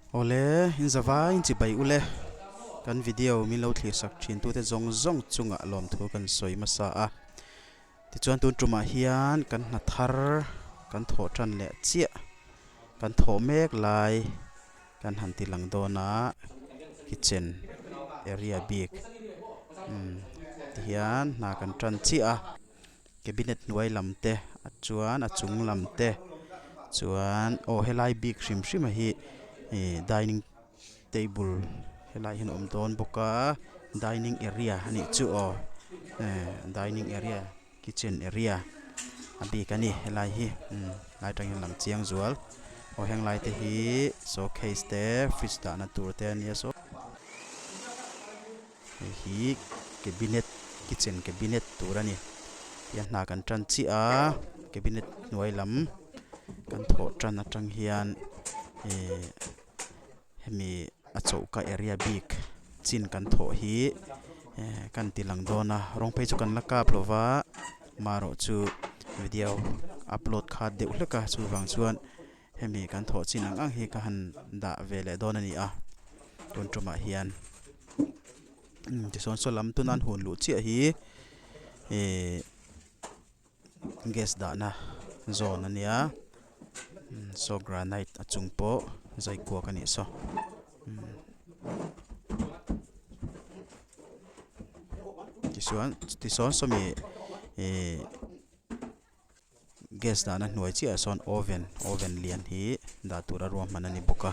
Awle, in zavai in chibai ule. Kan video min lo thlir sak thin tute zawng zawng chungah lawmthu kan sawi hmasa a. Tichuan tun tumah hian kan hna thar kan thawh tan leh chiah kan thawh mek lai kan han ti lang dawn a kitchen area bik umm tihian hna kan tan chiah a cabinet hnuai lam te chuan a chung lam te chuan aw helai bik hrim hrim a hi ih dining table helai hian a awm dawn bawk a dining area a nih chu aw eh dining area kitchen area a bik a ni helai hi umm helai atang hian a lang chiang zual aw heng lai te hi showcase te fridge dahna tur te a nia saw hei hi cabinet kitchen cabinet tur a ni tia hna kan tan chiah a cabinet hnuai lam kan thawh tan atang hian ihh hemi a chawhka area bik chin kan thawh hi eh kan ti lang dawn a rawng phei chu kan la kap lo va marawh chu video upload kha deuh hlek a chuvang chuan hemi kan thawh chin ang ang hi ka han dah ve leh dawn a ni a tun tumah hian tichuan saw lam tuna an hun luh chiah hi ihh gas dahna zawn a nia saw granite a chung pawh zai kuak a nih saw tichuan tisawn sawmi ihh gas dahna hnuai chiah ah sawn oven oven lian hi dah tur a ruahman a ni bawk a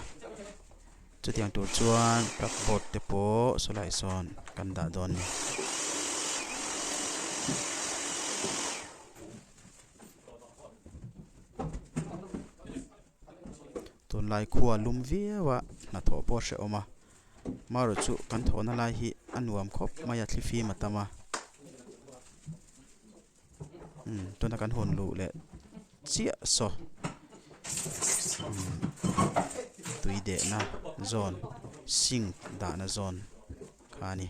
chutiang tur chuan plug board te pawh sawlai sawn kan dah dawn a ni. Tunlai khua lum viau a hnathawh pawh a hrehawm a marawh chu kan thawhna lai hi a nuam khawp mai a thlifim a tam a. Umm tuna kan hawn luh leh chiah saw umm tui dehna zawn sink dahna zawn kha a ni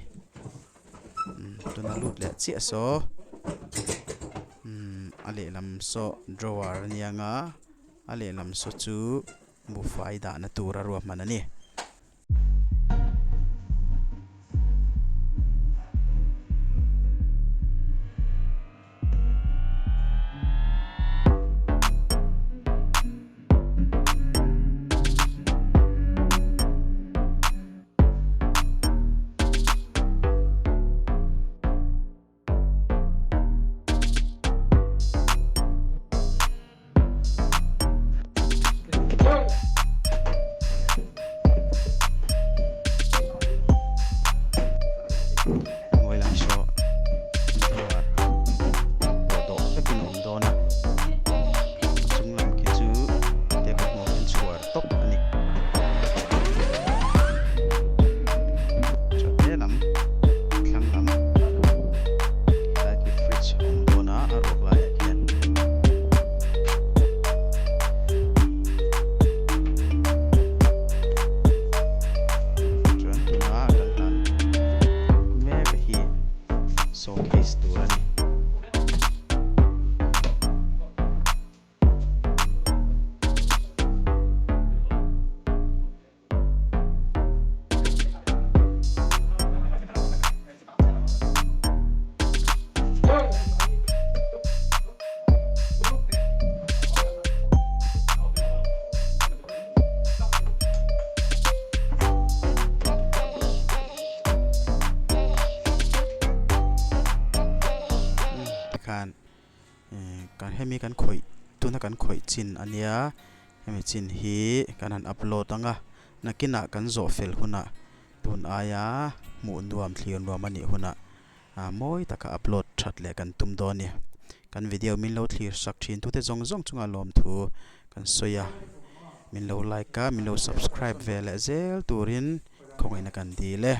umm tuna lut leh chiah saw umm a lehlam saw drawer a nia nga a lehlam saw chu buhfai dahna tur a ruahman a ni. Hnuai lam saw drawer pawh dawh vekin a awm dawn a a chung lam khi chu table hmuh hian chhuar tawp a ni chuan he lam thlang lam helai khi fridge a awm dawn a a ruak laiah khian. Chuan tuna kan hlan mek a hi showcase tur a ni. Tikhan kan hemi kan khawih tuna kan khawih chin a nia hemi chin hi kan han upload ang a nakinah kan zawh fel hunah tun aia hmuh nuam thlir nuam a nih hunah ah mawi taka upload that leh kan tum dawn a ni kan video min lo thlir sak thin tute zawng zawng chungah lawmthu kan sawi a min lo like a min lo subscribe ve leh zel turin khawngaihna kan dil e.